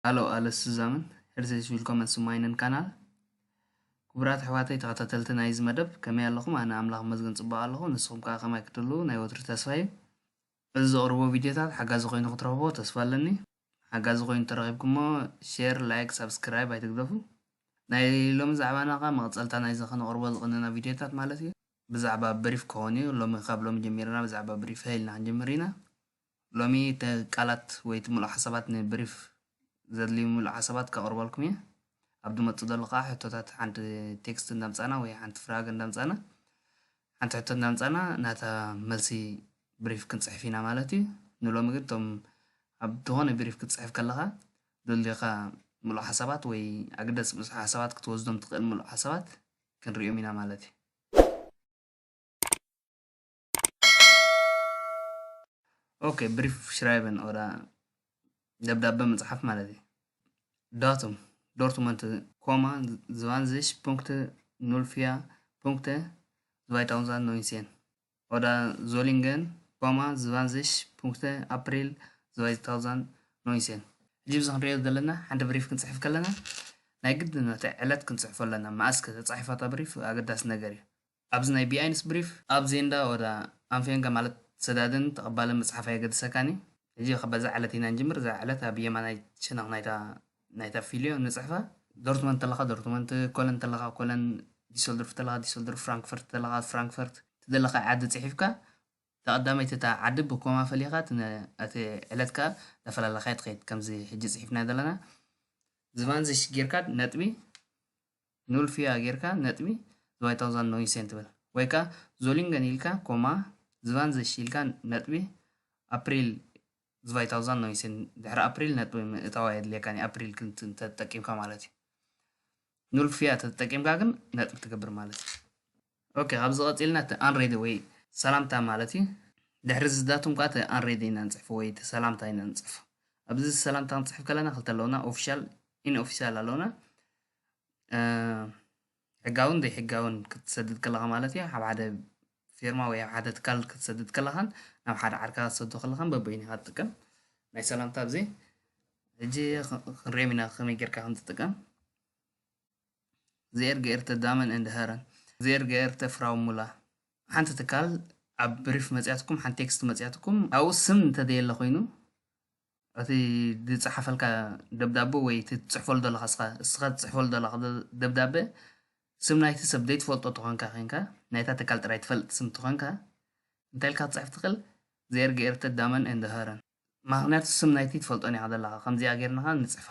Hallo alles zusammen, herzlich willkommen zu meinem Kanal. ክቡራት ኣሕዋተይ ተኸታተልቲ ናይዚ መደብ፣ ከመይ ኣለኹም? ኣነ ኣምላኽ ይመስገን ጽቡቕ ኣለኹ። ንስኹም ከኣ ከማይ ክትህልዉ ናይ ወትሩ ተስፋ እዩ። እዚ ዘቕርቦ ቪድዮታት ሓጋዚ ኮይኑ ክትረኽብዎ ተስፋ ኣለኒ። ሓጋዚ ኮይኑ ተረኺብኩሞ፣ ሼር፣ ላይክ፣ ሳብስክራይብ ኣይትግደፉ። ናይ ሎሚ ዛዕባና ከኣ መቐጸልታ ናይዚ ከነቕርቦ ዝቐነና ቪድዮታት ማለት እዩ። ብዛዕባ ብሪፍ ክኸውን እዩ። ሎሚ፣ ካብ ሎሚ ጀሚርና ብዛዕባ ብሪፍ ሃይልና ክንጅምር ኢና። ሎሚ እቲ ቃላት ወይ እቲ ምሉእ ሓሳባት ንብሪፍ ዘድልዩ ምሉእ ሓሳባት ከቕርበልኩም እየ። ኣብ ዝመጽእ ዘሎ ከዓ ሕቶታት ሓንቲ ቴክስት እንዳምጻና ወይ ሓንቲ ፍራግ እንዳምጻና ሓንቲ ሕቶ እንዳምጻና ናታ መልሲ ብሪፍ ክንጽሕፍ ኢና ማለት እዩ። ንሎሚ ግን እቶም ኣብ ዝኾነ ብሪፍ ክትጽሕፍ ከለኻ ዘድልዩኻ ምሉእ ሓሳባት ወይ ኣገዳሲ ብዙሕ ሓሳባት ክትወስዶም ትኽእል ምሉእ ሓሳባት ክንሪኦም ኢና ማለት እዩ። Okay, Brief schreiben oder ደብዳቤ ምጽሓፍ ማለት እዩ። Datum, Dortmund, Komma, zwanzig Punkte, null vier Punkte, zweitausendneunzehn. Oder Solingen, Komma, zwanzig Punkte, April zweitausendneunzehn. ሕጂ ኣብዚ ክንሪኦ ዘለና ሓንቲ ብሪፍ ክንጽሕፍ ከለና ናይ ግድን ነቲ ዕለት ክንጽሕፎ ኣለና። መኣስ ከተጻሒፋ እታ ብሪፍ ኣገዳሲ ነገር እዩ። ኣብዚ ናይ ቢኣይንስ ብሪፍ ኣብ ዜንዳ ወዳ ኣንፌንጋ ማለት ሰዳድን ተቐባልን ምጽሓፍ ኣየገድሰካን እዩ። ሕጂ ካብ በዛ ዕለት ኢና ንጅምር። እዛ ዕለት ኣብ የማናይ ሸነኽ ናይታ ናይታ ፊልዮ ንጽሕፋ። ዶርትመንድ ተለኻ ዶርትመንድ፣ ኮለን ተለኻ ኮለን፣ ዲሰልዶርፍ ተለኻ ዲሰልዶርፍ፣ ፍራንክፈርት ተለኻ ፍራንክፈርት። ትደለኻ ዓዲ ጽሒፍካ እታ ቀዳመይቲ እታ ዓዲ ብኮማ ፈሊኻ እቲ ነ- እቲ ዕለት ከኣ እንዳፈላለኻዮ ትኸይድ። ከምዚ ሕጂ ጽሒፍና ዘለና ዝቫንዝሽ ጌርካ ነጥቢ ኑል ፊያ ጌርካ ነጥቢ ዝቫይታውዛን ኖይሴን ትብል ወይ ከኣ ዞሊንገን ኢልካ ኮማ ዝቫንዝሽ ኢልካ ነጥቢ ኣፕሪል ዝቫይታውዛን ኖይሴን ድሕሪ ኣፕሪል ነጥቢ ምእታዋ የድልየካ ናይ ኣፕሪል ክንት እንተተጠቂምካ ማለት እዩ። ኑል ፊያ ተጠቂምካ ግን ነጥቢ ትገብር ማለት እዩ። ኦኬ፣ ካብዚ ቀጺልና እቲ ኣንሬዲ ወይ ሰላምታ ማለት እዩ። ድሕሪ ዝዳቱም ከኣ እቲ ኣንሬዲ ኢና ንጽሕፎ ወይ እቲ ሰላምታ ኢና ንጽሕፎ። ኣብዚ ሰላምታ ክንጽሕፍ ከለና ክልተ ኣለውና፣ ኦፊሻል ኢንኦፊሻል ኣለውና። እ፣ ሕጋውን ዘይሕጋውን ክትሰድድ ከለኻ ማለት እዩ። ኣብ ሓደ ፊርማ ወይ ኣብ ሓደ ትካል ክትሰድድ ከለኻን ናብ ሓደ ዓርካ ክትሰዶ ከለኻን በበይኑ ኢኻ ትጥቀም ናይ ሰላምታ። ኣብዚ ሕጂ ኽ- ክንሪኦም ኢና ከመይ ጌርካ ከም ትጥቀም። Sehr geehrte Damen und Herren, sehr geehrte Frau Müller። ሓንቲ ትካል ኣብ ብሪፍ መጽያትኩም፣ ሓንቲ ቴክስት መጽያትኩም፣ ኣብኡ ስም እንተዘየለ ኮይኑ፣ እቲ ዝጸሓፈልካ ደብዳቤ ወይ እቲ ትጽሕፈሉ ዘለኻ እስኻ፣ እስኻ ትጽሕፈሉ ዘለኻ ደ- ደብዳቤ ስም ናይቲ ሰብ ዘይትፈልጦ ተኾንካ ኮይንካ፣ ናይታ ትካል ጥራይ ትፈልጥ ስም ተኾንካ፣ እንታይ ኢልካ ክትጽሕፍ ትኽእል? Sehr geehrte Damen und Herren። ምኽንያቱ ስም ናይቲ ትፈልጦን ኢኻ ዘለኻ፣ ከምዚኣ ጌርና ኸኣ ንጽሕፋ።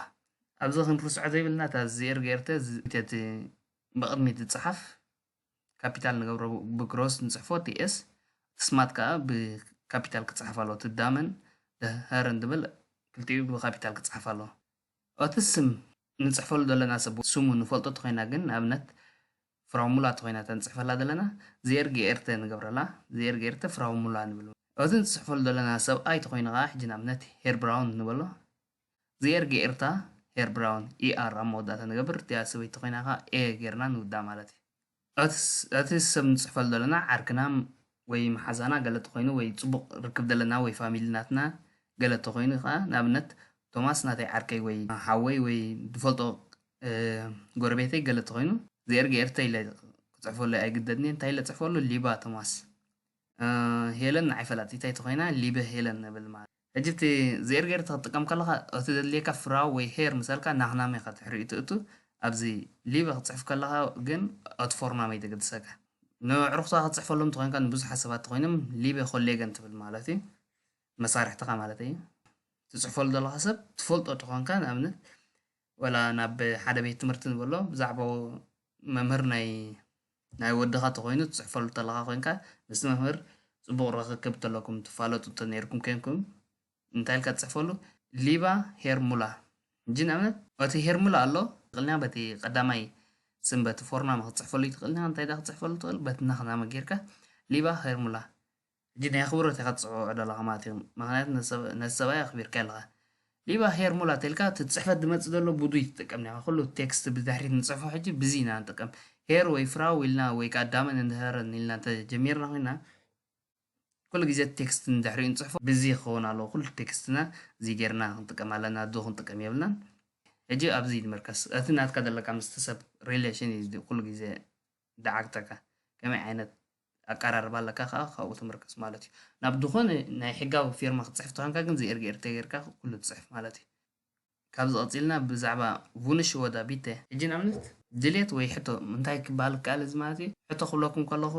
ኣብዚ ክንርስዖ ዘይብልና እታ Sehr geehrte ዝ- እቲ ብቕድሚት ዝጸሓፍ ካፒታል ንገብሮ፣ ብግሮስ ንጽሕፎ፣ ቲ ኤስ፣ እቲ ስማት ከኣ ብካፒታል ክጽሓፍ ኣለዎ። እቲ ዳመን ደ ሀረን ዝብል ክልቲኡ ብካፒታል ክጽሓፍ ኣለዎ። እቲ ስም ንጽሕፈሉ ዘለና ሰብ ስሙ ንፈልጦ ተኾይና ግን፣ ንኣብነት ፍራው ሙላ ተኾይና እታ ንጽሕፈላ ዘለና፣ ዜር ጌኤርተ ንገብረላ፣ ዜር ጌኤርተ ፍራው ሙላ ንብል። እቲ ንጽሕፈሉ ዘለና ሰብኣይ ተኾይኑ ከኣ፣ ሕጂ ንኣብነት ሄር ብራውን ንበሎ። ዜር ጌኤርታ ሄር ብራውን፣ ኢ ኣር ኣብ መወዳእታ ንገብር፣ እቲኣ ሰበይቲ ተኾይና ከኣ ኤ ጌርና ንውዳ ማለት እዩ። እቲ ስ- እቲ ሰብ ንጽሕፈሉ ዘለና ዓርክና ወይ መሓዛና ገለ ተኾይኑ ወይ ጽቡቕ ርክብ ዘለና ወይ ፋሚሊ ናትና ገለ ተኾይኑ ከኣ፣ ንኣብነት ቶማስ ናተይ ዓርከይ ወይ ሓወይ ወይ ዝፈልጦ፣ እ፣ ጎረቤተይ ገለ ተኾይኑ፣ ዜር ጌኤርተ ኢለ ክጽሕፈሉ ኣይግደድን እየ። እንታይ ኢለ ጽሕፈሉ? ሊባ ቶማስ። እ፣ ሄለን ንዓይ ፈላጢተይ ተኾይና ሊበ ሄለን ንብል ማለት። ሕጂ እቲ ዜር ጌኤርተ ክትጥቀም ከለኻ፣ እቲ ዘድልየካ ፍራው ወይ ሄር ምሰልካ ናኽናም ኢኻ ትሕሪኡ ትእቱ። ኣብዚ ሊበ ክትጽሕፍ ከለኻ ግን እቲ ፎርናም እዩ ዘገድሰካ። ንኣዕሩኽትኻ ክትጽሕፈሎም ተኾይንካ፣ ንብዙሓት ሰባት ተኾይኖም ሊበ ኮሌገን ትብል ማለት እዩ። መሳርሕትኻ ማለት እዩ። ትጽሕፈሉ ዘለኻ ሰብ ትፈልጦ ተኾንካ፣ ንኣብነት ወላ ናብ ሓደ ቤት ትምህርቲ ንበሎ፣ ብዛዕባ መምህር ናይ ናይ ወድኻ ተኾይኑ ትጽሕፈሉ ተለኻ ኮይንካ፣ ምስቲ መምህር ጽቡቕ ርኽክብ ተለኩም፣ ትፋለጡ ተነይርኩም ኮይንኩም፣ እንታይ ኢልካ ትጽሕፈሉ? ሊባ ሄርሙላ። ሕጂ ንኣብነት እቲ ሄርሙላ ኣሎ፣ ትኽእልና በቲ ቀዳማይ ስም በቲ ፎርናም ክትጽሕፈሉ ትኽእልና። እንታይ ዳ ክትጽሕፈሉ ትኽእል? በቲ ናኽናመ ጌርካ ሊባ ሄርሙላ። ሕጂ ናይ ኣኽብሮት ኢኻ ትጽውዖ ዘለኻ ማለት እዩ። ምኽንያቱ ነቲ ሰብ- ነቲ ሰብኣይ ኣኽቢርካ ኣለኻ። ሊባ ሄር ሙላ ተልካ እቲ ጽሕፈት ዝመጽእ ዘሎ ብዱይ ትጥቀም ኔኻ። ኩሉ ቴክስት ብድሕሪት ንጽሕፎ ሕጂ ብዚ ኢና ንጥቀም። ሄር ወይ ፍራው ኢልና ወይ ከኣ ዳመን እንድህረን ኢልና እንተ ጀሚርና ኮይና፣ ኩሉ ግዜ ቴክስት ንድሕሪኡ ንጽሕፎ ብዚ ክኸውን ኣለዎ። ኩሉ ቴክስትና እዚ ጌርና ክንጥቀም ኣለና፣ ዶ ክንጥቀም የብልናን። ሕጂ ኣብዚ ይትመርከስ። እቲ ናትካ ዘለካ ምስቲ ሰብ relation እዩ ኩሉ ግዜ ደዓግተካ። ከመይ ዓይነት ኣቀራርባ ኣለካ ከዓ ካብኡ ትምርከስ ማለት እዩ። ናብ ዝኾነ ናይ ሕጋዊ ፊርማ ክትፅሕፍ ተኾንካ ግን ዝኤርግኤር ተጌርካ ኩሉ ትፅሕፍ ማለት እዩ። ካብዚ ቀፂልና ብዛዕባ ቡንሽ ወዳ ቢተ። ሕጂ ንኣብነት ድሌት ወይ ሕቶ እንታይ ክበሃል ይከኣል እዚ ማለት እዩ? ሕቶ ክብለኩም ከለኹ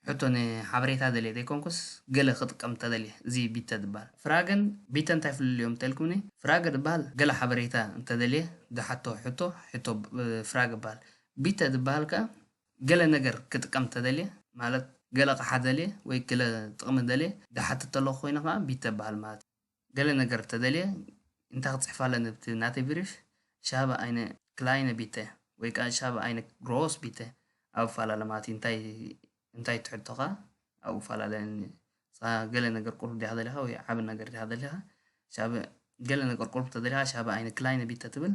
ሕቶ ንሓበሬታ ደልየ ዘይኮንኩስ ገለ ክጥቀም እንተደልየ እዚ ቢተ ዝበሃል። ፍራገን ቢተ እንታይ ፍልልዮም እንተልኩምኒ ፍራገ ዝበሃል ገለ ሓበሬታ እንተደልየ ዝሓቶ ሕቶ ሕቶ ፍራገ ይበሃል። ቢተ ዝበሃል ከኣ ገለ ነገር ክጥቀም እንተደልየ ማለት ገለ ኣቕሓ ደልየ ወይ ገለ ጥቕሚ ደልየ ዝሓትት ተለኹ ኮይነ ከኣ ቢተ ይበሃል ማለት እዩ። ገለ ነገር ተደልየ እንታይ ክጽሕፍ ኣለኒ ኣብቲ ናተይ ብሪፍ ሻበ ኣይነ ክላይነ ቢተ ወይ ከኣ ሻበ ኣይነ ግሮስ ቢተ ኣብ ፈላለ ማለት እዩ። እንታይ እንታይ ትሕቶ ከኣ ኣብኡ ፈላለ ንስኻ ገለ ነገር ቁሩብ ዲኻ ደሊኻ ወይ ዓቢ ነገር ዲኻ ደሊኻ ሻበ ገለ ነገር ቁሩብ ተደሊኻ ሻበ ኣይነ ክላይነ ቢተ ትብል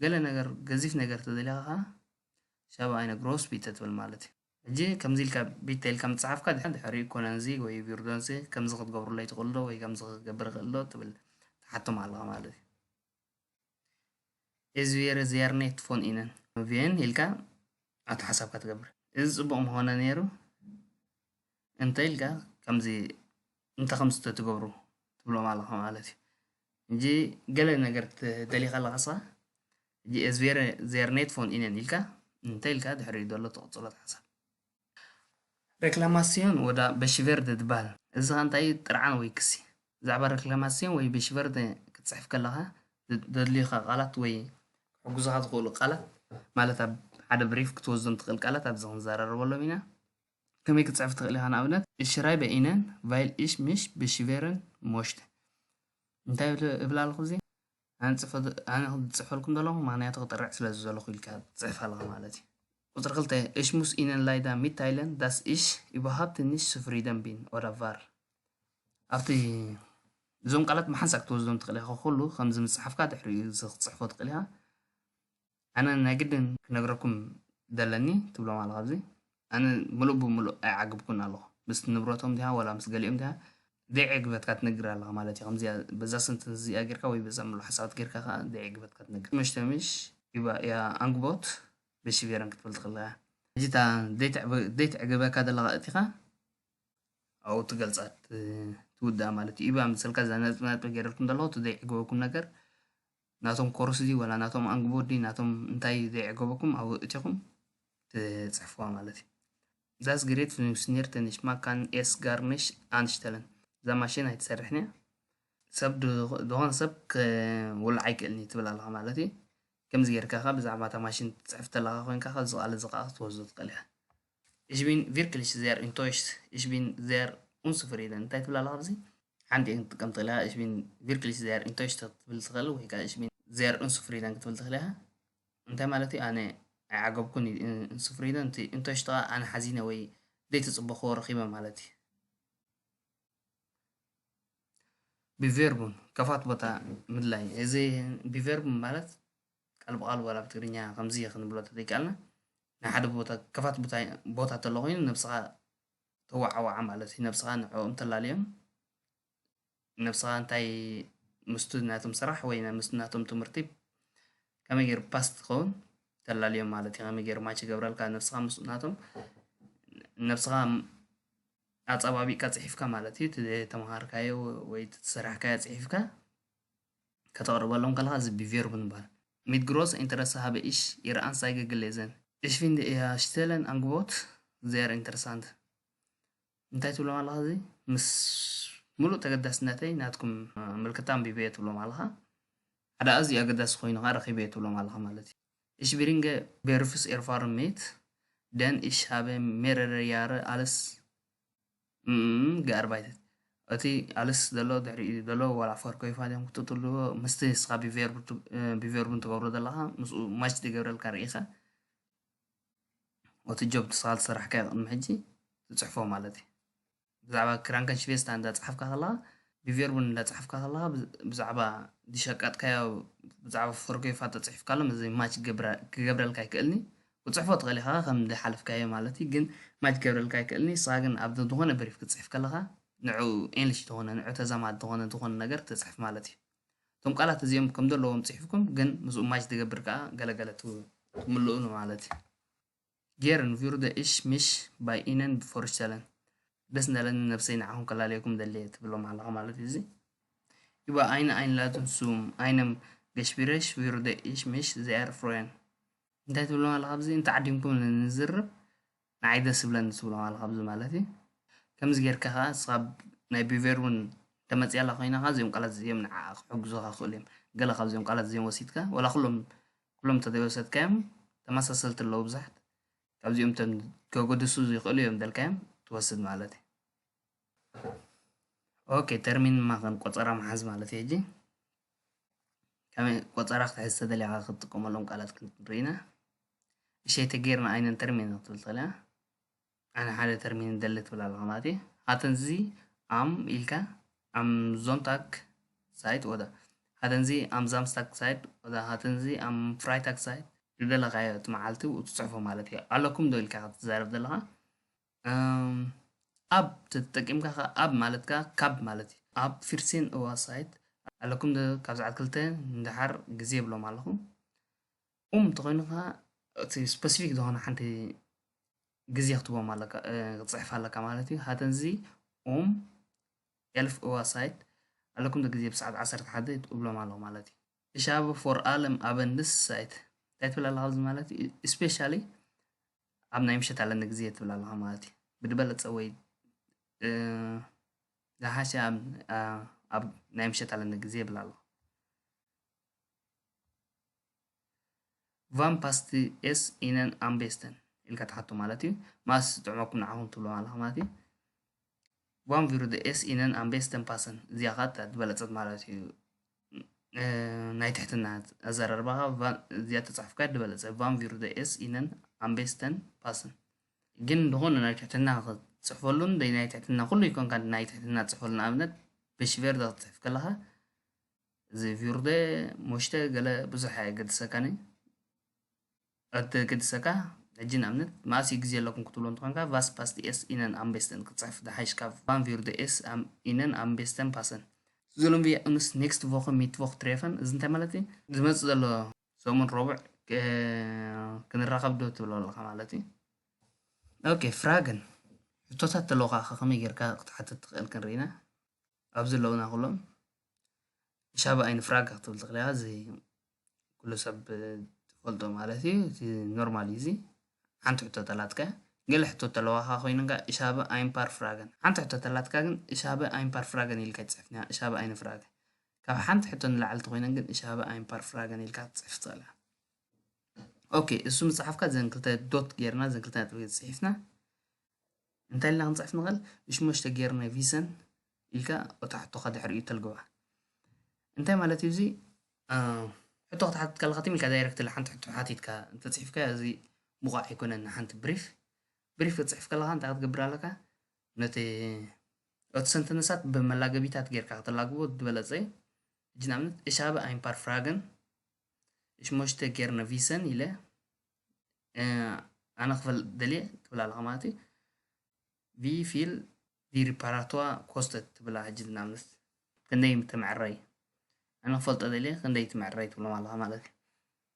ገለ ነገር ገዚፍ ነገር ተደሊኻ ከኣ ሻበ ኣይነ ግሮስ ቢተ ትብል ማለት እዩ። ሕጂ ከምዚ ኢልካ ቢተ ኢልካ ምጽሓፍካ ድሕሪኡ ኮነንዚ ወይ ቪርዶንዚ ከምዚ ክትገብሩለይ ትኽእሉ ዶ ወይ ከምዚ ክገብር ይኽእል ዶ ትብል ትሓቶም ኣለኻ ማለት እዩ። Es wir sehr nett von Ihnen ቪን ኢልካ ኣቶ ሓሳብካ ትገብር። እዚ ጽቡቕ ምኾነ ነይሩ እንተ ኢልካ ከምዚ እንተ ከምዚ ተትገብሩ ትብሎም ኣለኻ ማለት እዩ። እንጂ ገለ ነገር ትደሊኻ ኣለኻ ስኻ ሕጂ Es wir sehr nett von Ihnen ኢልካ እንተ ኢልካ ድሕሪኡ ዘሎ ትቕጽሎ ሓሳብ። ሬክላማሲዮን ወዳ በሽቬርደ ትበሃል። እዚ ኸኣ እንታይ እዩ? ጥርዓን ወይ ክሲ። ብዛዕባ ሬክላማሲዮን ወይ በሽቬርደ ክትጽሕፍ ከለኻ ዘድልዩኻ ቃላት ወይ ክሕግዙኻ ዝኽእሉ ቃላት ማለት ኣብ ሓደ ብሪፍ ክትወስዶም ትኽእል ቃላት ኣብዚ ክንዘራረበሎም ኢና። ከመይ ክትጽሕፍ ትኽእል ኢኻ? ንኣብነት፣ Ich schreibe Ihnen, weil ich mich beschweren möchte። እንታይ እብል እብል ኣለኹ እዚ? ኣነ ጽፈ ኣነ ዝጽፈልኩም ዘለኹ ምኽንያቱ ክጥርዕ ስለ ዝደለኹ ኢልካ ትጽሕፍ ኣለኻ ማለት እዩ። ቁጽሪ ክልተ Ich muss Ihnen leider mitteilen, dass ich überhaupt nicht zufrieden bin oder war። ኣብቲ እዞም ቃላት ብሓንሳእ ክትወስዶም ትኽእል ኢኻ። ኩሉ ከምዚ ምጽሓፍካ ድሕሪኡ እዚ ክትጽሕፎ ትኽእል ኢኻ። ኣነ ናይ ግድን ክነግረኩም ደለኒ ትብሎም ኣለኻ ኣብዚ ኣነ ምሉእ ብምሉእ ኣይዓግብኩን ኣለኹ። ምስ ንብረቶም ዲኻ ዋላ ምስ ገሊኦም ዲኻ ደይዕግበትካ ትነግር ኣለኻ ማለት እዩ። ከምዚኣ በዛ ሰንተንስ እዚኣ ጌርካ ወይ በዛ ምሉእ ሓሳባት ጌርካ ከዓ ደይዕግበትካ ትነግር። ምሽ ተምሽ ይባ እያ ኣንግቦት በሽቬረን ክትብል ትኽእል እያ። ሕጂ እታ ዘይትዕበ- ዘይትዕግበካ ዘለኻ እቲኻ ኣብኡ ትገልጻ ት- ትውድኣ ማለት እዩ። ኢባ መሰልካ እዛ ነጥቢ ነጥቢ ገይረልኩም ዘለኹ እቲ ዘይዕግበኩም ነገር ናቶም ኮርስ ድዩ ዋላ ናቶም ኣንግቦት ድዩ ናቶም እንታይ ዘይዕገበኩም ኣብኡ እቲኹም ትጽሕፍዋ ማለት እዩ። Das Gerät funktioniert nicht, man kann es gar nicht anstellen። እዛ ማሽን ኣይትሰርሕን እያ። ሰብ ዝኾነ ሰብ ክውልዓ ኣይክእልን እዩ ትብል ኣለኻ ማለት እዩ። ከምዚ ጌርካ ኸ ብዛዕባ እታ ማሽን ትጽሕፍ ተለኻ ኮይንካ ኸ እዚ ቃል እዚ ከዓ ክትወስዶ ትኽእል ኢኻ። Ich bin wirklich sehr enttäuscht, ich bin sehr unzufrieden እንታይ ትብል ኣለኻ ኣብዚ ሓንቲ ክትጥቀም ትኽእል ኢኻ። Ich bin wirklich sehr enttäuscht ክትብል ትኽእል ወይ ከዓ ich bin sehr unzufrieden ክትብል ትኽእል ኢኻ። እንታይ ማለት እዩ? ኣነ ኣይዓገብኩን እዩ። Unzufrieden እቲ enttäuscht ከዓ ኣነ ሓዚነ ወይ ዘይተጽበኽዎ ረኺበ ማለት እዩ። Bewerben ክፉት ቦታ ምድላይ። እዚ Bewerben ማለት ቃል ብቓል ዋላ ብትግርኛ ከምዚ ክንብሎ ተዘይከኣልና ናይ ሓደ ቦታ ክፉት ቦታ ተሎ ኮይኑ ነብስኻ ተዋዓዋዓ ማለት እዩ። ነብስኻ ንዕኦም ተላልዮም ነብስኻ እንታይ ምስቱ ናቶም ስራሕ ወይ ምስቱ ናቶም ትምህርቲ ከመይ ገይሩ ፓስ ትኸውን ተላልዮም ማለት እዩ። ከመይ ገይሩ ማች ይገብረልካ ነብስኻ ምስቱ ናቶም ነብስኻ ኣጸባቢቕካ ጽሒፍካ ማለት እዩ። እቲ ተምሃርካዮ ወይ እቲ ዝሰራሕካዮ ጽሒፍካ ከተቕርበሎም ከለኻ እዚ Bewerben ይበሃል። Mit großem Interesse habe ich Ihre Anzeige gelesen. Ich finde Ihr Stellenangebot sehr interessant. እንታይ ትብሎም ኣለኻ እዚ ምስ ሙሉእ ተገዳስነተይ ናትኩም ምልክታ ኣንቢበዮ ትብሎም ኣለኻ። ሓደ ኣዝዩ ኣገዳሲ ኮይኑ ከዓ ረኺበዮ ትብሎም ኣለኻ ማለት እዩ። Ich bringe Berufserfahrung mit, denn ich habe mehrere Jahre als gearbeitet። እቲ ኣልስ ዘሎ ድሕሪኡ ዘሎ ዋላ ፈርኮይፋ ድዮም ክትጥልዎ ምስቲ ንስኻ ቢቨርቡን ትገብሮ ዘለኻ ምስኡ ማች ዝገብረልካ ርኢኻ እቲ ጆብ ንስኻ ዝሰራሕካዮ ቅድሚ ሕጂ ትፅሕፎ ማለት እዩ። ብዛዕባ ክራንከንሽቬስታ እንዳፅሓፍካ ከለኻ ቢቨርቡን እንዳፅሓፍካ ከለኻ ብዛዕባ ዝሸቀጥካዮ ብዛዕባ ፈርኮይፋ ተፅሒፍካ ኣሎ እዚ ማች ክገብረልካ ኣይክእልኒ። ክፅሕፎ ትኽእል ኢኻ ከም ዝሓለፍካዮ ማለት እዩ ግን ማች ክገብረልካ ኣይክእልኒ። ንስኻ ግን ኣብ ዝኾነ ብሪፍ ክትፅሕፍ ከለኻ ንዑ ኤንልሽ ዝኾነ ንዑ ተዛማድ ዝኾነ ዝኾነ ነገር ትፅሕፍ ማለት እዩ። እቶም ቃላት እዚኦም ከም ዘለዎም ጽሒፍኩም ግን ምስኡ ማች ዝገብር ከኣ ገለገለ ትምልኡ ማለት እዩ። Gern würde ich mich bei Ihnen vorstellen። ደስ እንዳለኒ ነብሰይ ንዓኹም ከላለየኩም ደልየ ትብሎም ኣለኻ ማለት እዩ። እዚ Über eine Einladung zu einem Gespräch würde ich mich sehr freuen። እንታይ ትብሎም ኣለኻ ኣብዚ? እንተዓዲምኩም ንዝርብ ንዓይ ደስ ዝብለኒ ትብሎም ኣለኻ ኣብዚ ማለት እዩ። ከምዚ ጌርካ ከዓ እስኻ ናይ ቢቨር እውን ተመፅያላ ኮይና ከዓ እዚኦም ቃላት እዚኦም ንዓ ክሕግዙኻ ክእሉ እዮም። ገለ ካብዚኦም ቃላት እዚኦም ወሲድካ ዋላ ኩሎም ኩሎም እንተዘይወሰድካዮም ተመሳሰልቲ ኣለዉ ብዙሓት ካብዚኦም እቶም ከገድሱ ዝኽእሉ እዮም ደልካዮም ትወስድ ማለት እዩ። ኦኬ ተርሚን ማኸን ቆፀራ መሓዝ ማለት እዩ። ሕጂ ከመይ ቆፀራ ክትሕዝ ተደሊኻ ክትጥቀመሎም ቃላት ክንርኢ ኢና። እሸይ ተጌርና ኣይነን ተርሚን ክትብል ትኽእል እያ። ኣነ ሓደ ተርሚን ደሊ ትብል ኣለኻ ማለት እዩ። Hatten Sie am ኢልካ am Sonntag Zeit oder hatten Sie am Samstag Zeit oder hatten Sie am Freitag Zeit ዝደለኻዮ እቲ መዓልቲ ትፅሕፎ ማለት እዩ። ኣለኩም ዶ ኢልካ ክትዛረብ ዘለኻ ኣብ ተጠቂምካ ከ ኣብ ማለት ከ ካብ ማለት እዩ። Ab vierzehn Uhr Zeit ኣለኩም ዶ ካብ ሰዓት ክልተ ንደሓር ግዜ ይብሎም ኣለኹ። Um እንተኾይኑ ከ እቲ ስፐሲፊክ ዝኾነ ሓንቲ ግዜ ክትቦም ኣለካ ክትፅሕፍ ኣለካ ማለት እዩ። Hatten Sie um elf Uhr Zeit ኣለኩም ዶ ግዜ ብሰዓት ዓሰርተ ሓደ ትብሎም ኣለኹ ማለት እዩ። Ich habe vor allem abends Zeit እንታይ ትብል ኣለኻ ኣብዚ ማለት እዩ። Especially ኣብ ናይ ምሸት ኣለኒ ግዜ ትብል ኣለኻ ማለት እዩ። ብድበለፀ ወይ ዝሓሸ ኣብ ናይ ምሸት ኣለኒ ግዜ ይብል ኣሎ። Wann passt es Ihnen am besten ኢልካ ትሓቶ ማለት እዩ። መዓስ ጥዕመኩም ንዓኹም ትብሎ ኣለኻ ማለት እዩ። Wann würde es Ihnen am besten passen እዚኣ ከዓ ዝበለፀት ማለት እዩ። ናይ ትሕትና ኣዘራርባኻ እዚኣ ተፃሕፍካ ዝበለፀ። Wann würde es Ihnen am besten passen ግን ዝኾነ ናይ ትሕትና ክትፅሕፈሉን ናይ ትሕትና ኩሉ ይኮንካ ናይ ትሕትና ፅሕፈሉ ንኣብነት በሽቬር ክትፅሕፍ ከለኻ እዚ ቪርደ ሞሽተ ገለ ብዙሕ ኣየገድሰካን ኣተገድሰካ። ሕጂ ንኣብነት መኣስ ግዜ ኣለኩም ክትብሎ እንተኾንካ ቫስ ፓስት ኤስ ኢነን ኣምቤስተን ክትፅሕፍ ዝሓይሽ ካብ ቫን ቪርደ ኤስ ኢነን ኣምቤስተን ፓሰን። Sollen wir uns nächste Woche Mittwoch treffen እዚ እንታይ ማለት እዩ? ዝመፅእ ዘሎ ሰሙን ረቡዕ ክንራኸብ ዶ ትብሎ ኣለኻ ማለት እዩ። ኦኬ ፍራገን ሕቶታት ተለውካ ከመይ ጌርካ ክትሓትት ትኽእል ክንርኢና ኣብዚ ኣለውና ኩሎም። Ich habe eine Frage ክትብል ትኽእል ኢኻ። እዚ ኩሉ ሰብ ትፈልጦ ማለት እዩ። እቲ ኖርማል እዩ። እዚ ሓንቲ ሕቶ ተላትካ ገለ ሕቶ ተለዋኻ ኮይንካ Ich habe ein paar Fragen ሓንቲ ሕቶ ተላትካ ግን Ich habe ein paar Fragen ኢልካ ይፅሕፍና። Ich habe eine Frage ካብ ሓንቲ ሕቶ ንላዕሊ ተኮይነን ግን Ich habe ein paar Fragen ኢልካ ክትፅሕፍ ትኽእል ኢኻ። ኦኬ እሱ ምፅሓፍካ ዘን ክልተ ዶት ጌርና ዘን ክልተ ነጥቢ ፅሒፍና እንታይ ኢልና ክንፅሕፍ ንኽእል? Ich möchte gerne wissen ኢልካ እታ ሕቶኻ ድሕሪኡ ተልግባ። እንታይ ማለት እዩ እዚ? ሕቶ ክትሓትት ከለኻ ትም ኢልካ ዳይረክት ሓንቲ ሕቶ ሓቲትካ እንተፅሒፍካ እዚ ብቑዕ ኣይኮነን። ንሓንቲ ብሪፍ ብሪፍ ክትፅሕፍ ከለኻ እንታይ ክትገብር ኣለካ? ነቲ እቲ ሰንተንሳት ብመላገቢታት ጌርካ ከተላግቦ ዝበለፀ እዩ። ሕጂ ንኣብነት Ich habe ein paar Fragen Ich möchte gerne wissen ኢለ ኣነ ክፈልጥ ደልየ ትብል ኣለኻ ማለት እዩ። Wie viel die Reparatur kostet ትብላ ሕጂ ንኣብነት ክንደይ ትምዕረይ ኣነ ክፈልጦ ደልየ ክንደይ ትምዕረይ ትብሎም ኣለኻ ማለት እዩ።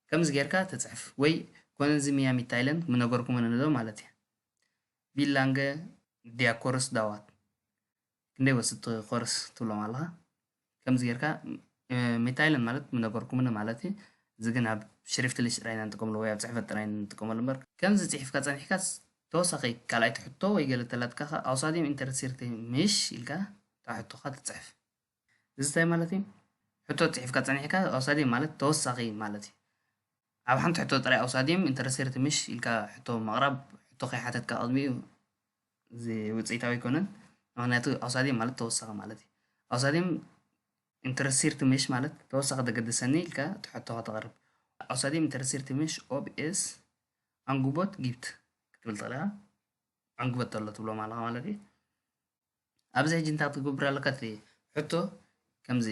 ከምዚ ጌርካ ትፅሕፍ ወይ ኮነን ዚ ሚያሚ ታይለን ምነገርኩም ንዶ ማለት እዩ። Wie lange der Kurs dauert ክንደይ ወስድ ኮርስ ትብሎም ኣለኻ። ከምዚ ጌርካ ሚታይለን ማለት ምነገርኩምን ማለት እዩ። እዚ ግን ኣብ ሽሪፍትሊሽ ጥራይ ኢና ንጥቀመሉ ወይ ኣብ ፅሕፈት ጥራይ ኢና ንጥቀመሉ እምበር ከምዚ ፅሒፍካ ፀኒሕካ ተወሳኺ ካልኣይቲ ሕቶ ወይ ገለ ተላትካ ከዓ Außerdem interessiert mich ኢልካ እታ ሕቶኻ ትፅሕፍ። እዚ እንታይ ማለት እዩ? ሕቶ ፅሒፍካ ፀኒሕካ Außerdem ማለት ተወሳኺ ማለት እዩ። ኣብ ሓንቲ ሕቶ ጥራይ Außerdem interessiert mich ኢልካ ሕቶ ምቕራብ ሕቶ ከይሓተትካ ቅድሚኡ እዚ ውፅኢታዊ ኣይኮነን። ምክንያቱ Außerdem ማለት ተወሳኺ ማለት እዩ። Außerdem interessiert mich ማለት ተወሳኺ ዘገድሰኒ ኢልካ እቲ ሕቶኻ ተቕርብ። Außerdem interessiert mich ob es Angebot gibt ክትብል ትኽእል ኢኻ። Angebot ኣሎ ትብሎም ኣለኻ ማለት እዩ። ኣብዚ ሕጂ እንታይ ክትገብር ኣለካ? እቲ ሕቶ ከምዚ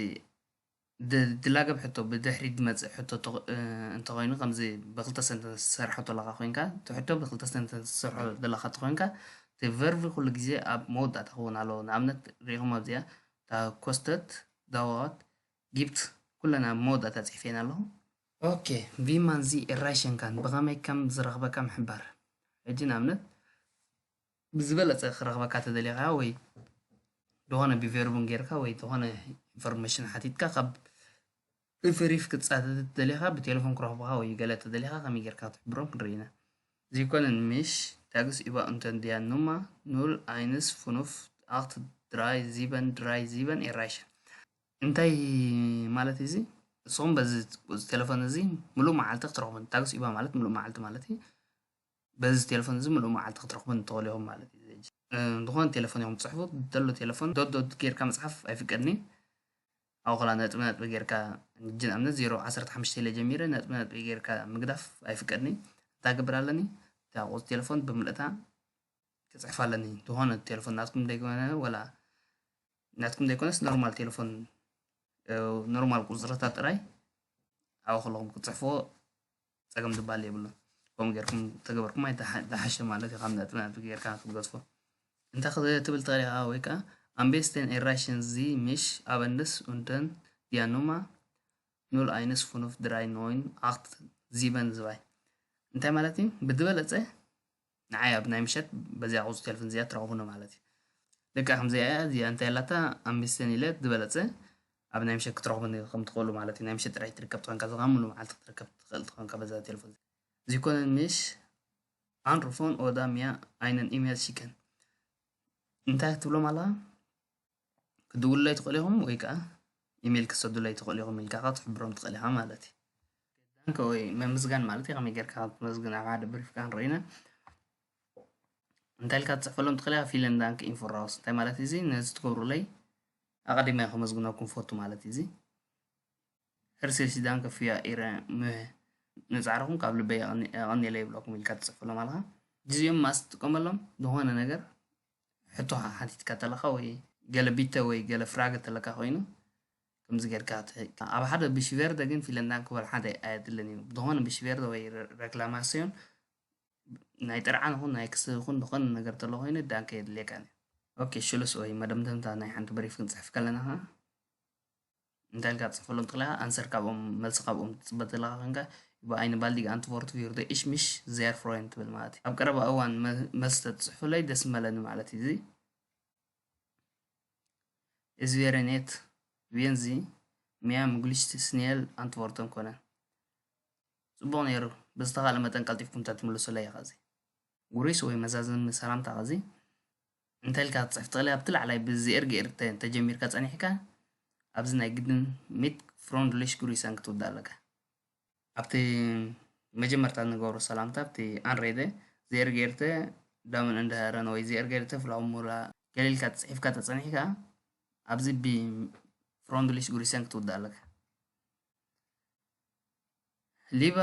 ድላገብ ሕቶ ብድሕሪ ዝመፅእ ሕቶ እንተኾይኑ ከምዚ ብክልተ ሰንተንስ ዝሰርሐ ዘለካ ኮይንካ እቲ ሕቶ ብክልተ ሰንተንስ ዝሰርሖ ዘለካ እንተኾይንካ እቲ ቨርቢ ኩሉ ግዜ ኣብ መወዳእታ ክኸውን ኣለዎ። ንኣብነት ሪኢኹም ኣብዚኣ እታ ኮስተት ዳዋት ጊብት ኩለን ኣብ መወዳእታ ጽሒፈን ኣለኹ። ኦኬ፣ ቪማን ዚ ኤራይሸንካን ብኸመይ ከም ዝረኽበካ ምሕባር። ሕጂ ንኣብነት ብዝበለጸ ክረኽበካ ተደሊኻ ወይ ዝኾነ ብቨርቡን ጌርካ ወይ ዝኾነ ኢንፎርሜሽን ሓቲትካ ካብ ብፍሪፍ ክትጻተት ተደሊኻ ብቴሌፎን ክረኽቡኻ ወይ ገለ ተደሊኻ ከመይ ጌርካ ክትሕብሮም ክንርኢ ኢና። Sie können mich tagsüber unter der Nummer null eins fünf acht drei sieben drei sieben erreichen። እንታይ ማለት እዩ እዚ? ንስኹም በዚ ቁጽሪ ቴሌፎን እዚ ምሉእ መዓልቲ ክትረኽቡን፣ tagsüber ማለት ምሉእ መዓልቲ ማለት እዩ። በዚ ቴሌፎን እዚ ምሉእ መዓልቲ ክትረኽቡን ትኽእሉ ኢኹም ማለት እዩ። እ፣ ዝኾነ ቴሌፎን ኢኹም ትጽሕፉ፣ ዘሎ ቴሌፎን ዶት ዶት ጌርካ ምጽሓፍ ኣይፍቀድን እዩ። ኣብኡ ከላ ነጥቢ ነጥቢ ጌርካ፣ ሕጂ ንኣብነት ዜሮ ዓሰርተ ሓሙሽተ ኢለ ጀሚረ፣ ነጥቢ ነጥቢ ጌርካ ምግዳፍ ኣይፍቀድን እዩ። እንታይ ክገብር ኣለኒ? እታ ቁጽሪ ቴሌፎን ብምልእታ ክጽሕፍ ኣለኒ። ዝኾነ ቴሌፎን ናትኩም ዘይኮነ፣ ወላ ናትኩም ዘይኮነስ ኖርማል ቴሌፎን፣ እ፣ ኖርማል ቁጽርታት ጥራይ ኣብኡ ከለኹም ክትጽሕፍዎ ጸገም ዝበሃል የብሉን። ከምኡ ጌርኩም ተገበርኩም ኣይተሓ-፣ ተሓሸ ማለት እዩ፣ ካብ ነጥቢ ነጥቢ ጌርካ ክትገድፎ። እንታይ ክትብል ትኽእል ኢኻ፣ ወይ ከኣ Am besten erreichen Sie mich abends unter der Nummer null eins fünf drei neun acht sieben zwei። እንታይ ማለት እዩ? ብዝበለጸ ንዓይ ኣብ ናይ ምሸት በዚኣ ቁጽሪ ቴሌፎን እዚኣ ትረኽቡኒ ማለት እዩ። ልክዕ ከምዚኣ እያ፣ እዚኣ እንታይ ኣላታ? Am besten ኢለ ዝበለጸ ኣብ ናይ ምሸት ክትረኽቡኒ ከም ትኽእሉ ማለት እዩ። ናይ ምሸት ጥራይ ትርከብ ትኾንካ፣ እዛ ሙሉ መዓልቲ ክትርከብ ትኽእል ትኾንካ በዛ ቴሌፎን። Sie können mich anrufen oder mir eine E-Mail schicken። እንታይ ክትብሎም ኣለኻ? ክትድውሉለይ ትኽእሉ ኢኹም ወይ ከኣ ኢሜይል ክትሰዱለይ ትኽእሉ ኢኹም ኢልካ ከኣ ክትሕብሮም ትኽእል ኢኻ ማለት እዩ። ዳንከ ወይ መምዝጋን ማለት እዩ፣ ከመይ ጌርካ ከም ትመዝግን ኣብ ሓደ ብሪፍ ከኣ ንርኢ ኢና። እንታይ ኢልካ ትጽሕፈሎም ትኽእል ኢኻ? Vielen Dank im Voraus። እንታይ ማለት እዩ እዚ? ነዚ ትገብሩለይ ኣቐዲመ ከመስግነኩም ፈቱ ማለት እዩ እዚ። Herzlichen Dank für Ihre Mühe። ንጻዕርኹም ካብ ልበይ የቐኒ-፣ የቐንየለይ ይብለኩም ኢልካ ትጽሕፈሎም ኣለኻ። እዚኦም ማስ ትጥቀመሎም ዝኾነ ነገር ሕቶ ሓቲትካ ተለኻ ወይ ገለ ቢተ ወይ ገለ ፍራገ ተለካ ኮይኑ ከምዚ ጌርካ ትህ-፣ ኣብ ሓደ ብሽቬርደ ግን Vielen Dank ክበሃል ሓደ ኣየድልን እዩ። ዝኾነ ብሽቬርደ ወይ ረ-፣ ሬክላማስዮን ናይ ጥርዓን ይኹን ናይ ክሲ ይኹን ዝኾነ ነገር ተሎ ኮይኑ ዳንከ የድልየካን እዩ። ኦኬ፣ ሽሉስ ወይ መደምደምታ ናይ ሓንቲ ብሪፍ ክንጽሕፍ ከለና ኸዓ እንታይ ኢልካ ትጽሕፈሎም ትኽእል ኢኻ? ኣንሰር ካብኦም፣ መልሲ ካብኦም ትጽበ ዘለኻ ኮይንካ፣ über eine baldige Antwort würde ich mich sehr freuen ትብል ማለት እዩ። ኣብ ቀረባ እዋን መ-፣ መልሲ ተትጽሕፉለይ ደስ ምበለኒ ማለት እዩ። እዚ Es wäre nett, wenn Sie mir möglichst schnell antworten können። ጽቡቕ ነይሩ። ብዝተኻእለ መጠን ቀልጢፍኩም ተትምልሱለይ ኢኻ። እዚ ግሪስ ወይ መዛዘሚ ሰላምታ ኸዚ እንታይ ኢልካ ክትጽሕፍ ትኽእል? ኣብቲ ላዕላይ ብዚ ኤርግ ኤርተ እንተጀሚርካ ጸኒሕካ፣ ኣብዚ ናይ ግድን ሚት ፍሮንድሊሽ ግሪሰን ክትውዳእ ኣለካ። ኣብቲ መጀመርታ ንገብሮ ሰላምታ፣ ኣብቲ ኣንሬደ፣ ዚ ኤርግ ኤርተ ዳምን እንደሃረን ወይ ዚ ኤርግ ኤርተ ፍላው ሙላ ገለ ኢልካ ጽሒፍካ ተጸኒሕካ፣ ኣብዚ ብፍሮንድሊሽ ግሪሰን ክትውዳእ ኣለካ። ሊባ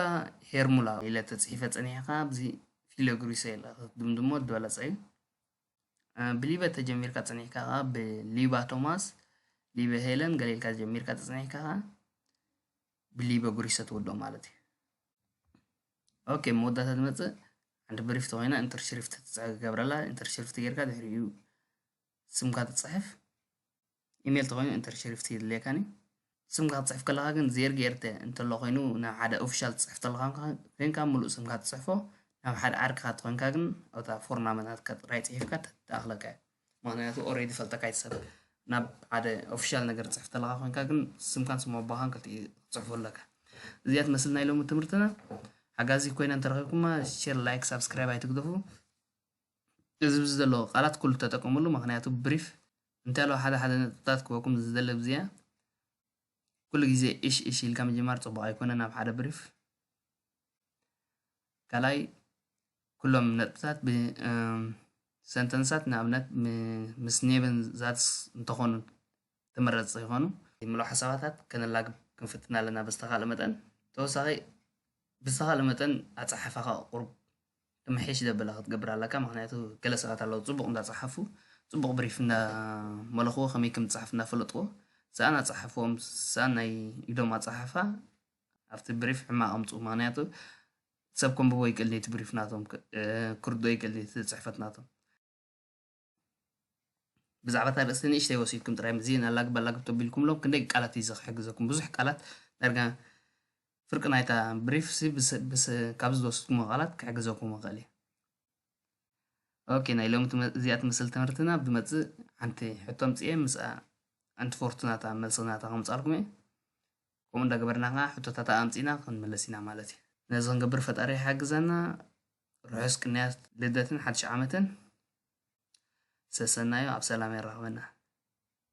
ሄርሙላ ኢለ ተጽሒፈ ጸኒሕካ፣ ኣብዚ ፊሎ ግሪሰ ኢለ ክትድምድሞ ዝበለጸ እዩ። እ፣ ብሊበ ተጀሚርካ ጸኒሕካ ኸኣ ብሊባ ቶማስ፣ ሊበ ሄለን ገለ ኢልካ ጀሚርካ ተጸኒሕካ ኸኣ ብሊበ ግሪሰ ትውድኦ ማለት እዩ። ኦኬ፣ መወዳእታ ትመጽእ ሓንቲ ብሪፍ ተኾይና ኢንተር ሽሪፍት ትጸ-፣ ትገብረላ። ኢንተር ሽሪፍት ጌርካ ድሕሪኡ ስምካ ትጽሕፍ። ኢሜል ተኾይኑ ኢንተር ሽሪፍት የድልየካን እዩ። ስምካ ክትጽሕፍ ከለኻ ግን ዜርግ ኤርተ እንተሎ ኮይኑ ናብ ሓደ ኦፊሻል ትጽሕፍ ተለኻ ኮይንካ ምሉእ ስምካ ትጽሕፎ፣ ናብ ሓደ ዓርክኻ ተኾይንካ ግን ኣብታ ፎርናመ ናትካ ጥራይ ጽሒፍካ ተኣኽለካ እዩ። ምኽንያቱ ኦሬዲ ፈልጠካ እዩ እቲ ሰብ። ናብ ሓደ ኦፊሻል ነገር ትጽሕፍ ተለኻ ኮይንካ ግን ስምካን ስም ኣቦኻን ክልቲኡ ክትጽሕፎ ኣለካ። እዚኣ ትመስል ናይ ሎሚ ትምህርትና። ሓጋዚ ኮይና እንተረኺብኩማ ሼር፣ ላይክ፣ ሳብስክራይብ ኣይትግደፉ። እዚ ብዚ ዘሎ ቃላት ኩሉ ተጠቀምሉ፣ ምኽንያቱ ብሪፍ እንታይ ኣሎ ሓደ ሓደ ነጥብታት ክበኩም ዝደለ ብዚኣ ኩሉ ግዜ እሽ እሽ ኢልካ ምጅማር ጽቡቕ ኣይኮነን ኣብ ሓደ ብሪፍ። ካልኣይ ኩሎም ነጥብታት ብ-፣ እም፣ ሰንተንሳት ንኣብነት ም-፣ ምስ ኔብን ዛትስ እንተኾኑ ተመረጽቲ ይኾኑ። ምሉእ ሓሳባታት ከነላግብ ክንፍትን ኣለና ብዝተኻእለ መጠን። ተወሳኺ ብዝተኻእለ መጠን ኣጸሓሕፋኻ ቁሩብ ክምሕሽ ዘበለ ክትገብር ኣለካ። ምኽንያቱ ገለ ሰባት ኣለዉ ጽቡቕ እንዳጸሓፉ፣ ጽቡቕ ብሪፍ እንዳመለኽዎ፣ ከመይ ከም ዝጸሓፍ እንዳፈለጥዎ፣ ሰኣን ኣጸሓሕፍኦም፣ ሰኣን ናይ ኢዶም ኣጸሓሕፋ ኣብቲ ብሪፍ ሕማቕ ኣምጽኡ። ምኽንያቱ ሰብ ከንብቦ ይክእል እዩ፣ እቲ ብሪፍ ናቶም ክ-፣ እ፣ ክርድኦ ይክእል እዩ፣ እቲ ጽሕፈት ናቶም። ብዛዕባ እታ ርእስቲ ንእሽተይ ወሲድኩም ጥራይ፣ እዚ ኣላግብ ኣላግብ ተቢልኩምሎም ክንደይ ቃላት እዩ ክሕግዘኩም። ብዙሕ ቃላት፣ ዳርጋ ፍርቂ ናይታ ብሪፍ ሲ ብስ- ብስ- ካብዚ ዝወሰድኩሞ ቃላት ክሕግዘኩም ይኽእል እዩ። ኦኬ፣ ናይ ሎሚ ትመ- እዚኣ ትመስል ትምህርትና። ብመጽእ ሓንቲ ሕቶ ኣምጽኤ፣ ምስኣ ኣንቲ ፎርቱናታ መልሲ ናታ ከምጻልኩም እየ። ከምኡ እንዳገበርና ከዓ ሕቶታት ኣምጺና ክንምለስ ኢና ማለት እዩ። ነዚ ክንገብር ፈጣሪ ይሓግዘና። ርሑስ ቅንያት ልደትን ሓድሽ ዓመትን። ሰሰናዩ፣ ኣብ ሰላም የራኽበና።